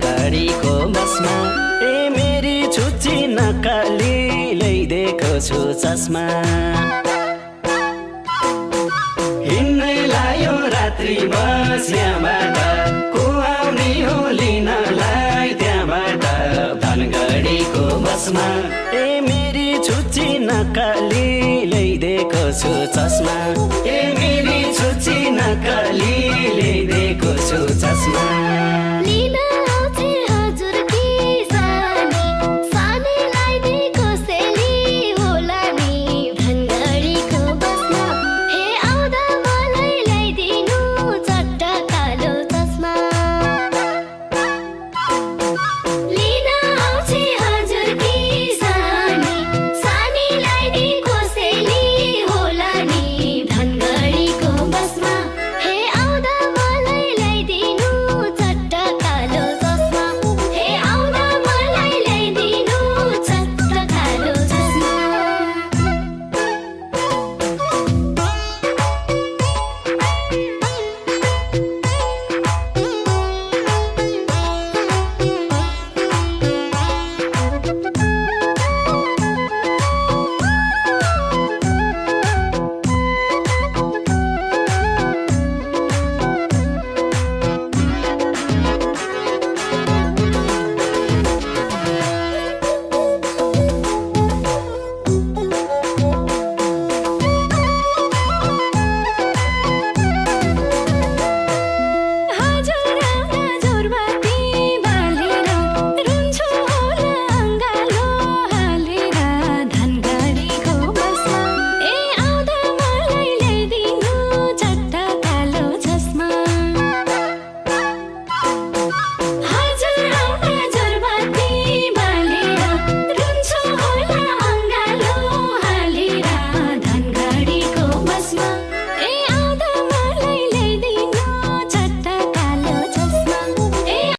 धनगढीको बसमा ए मेरी छुच्ची नक्कली ल्याइदिएको छु चस्मा हिँड्नै लायो रात्रि बस यहाँबाट को आउने हो लिनलाई त्यहाँबाट धनगढीको बसमा ए मेरी छुच्ची नक्कली ल्याइदिएको छु चस्मा ए मेरी छुच्ची नक्कली ल्याइदिएको छु चस्मा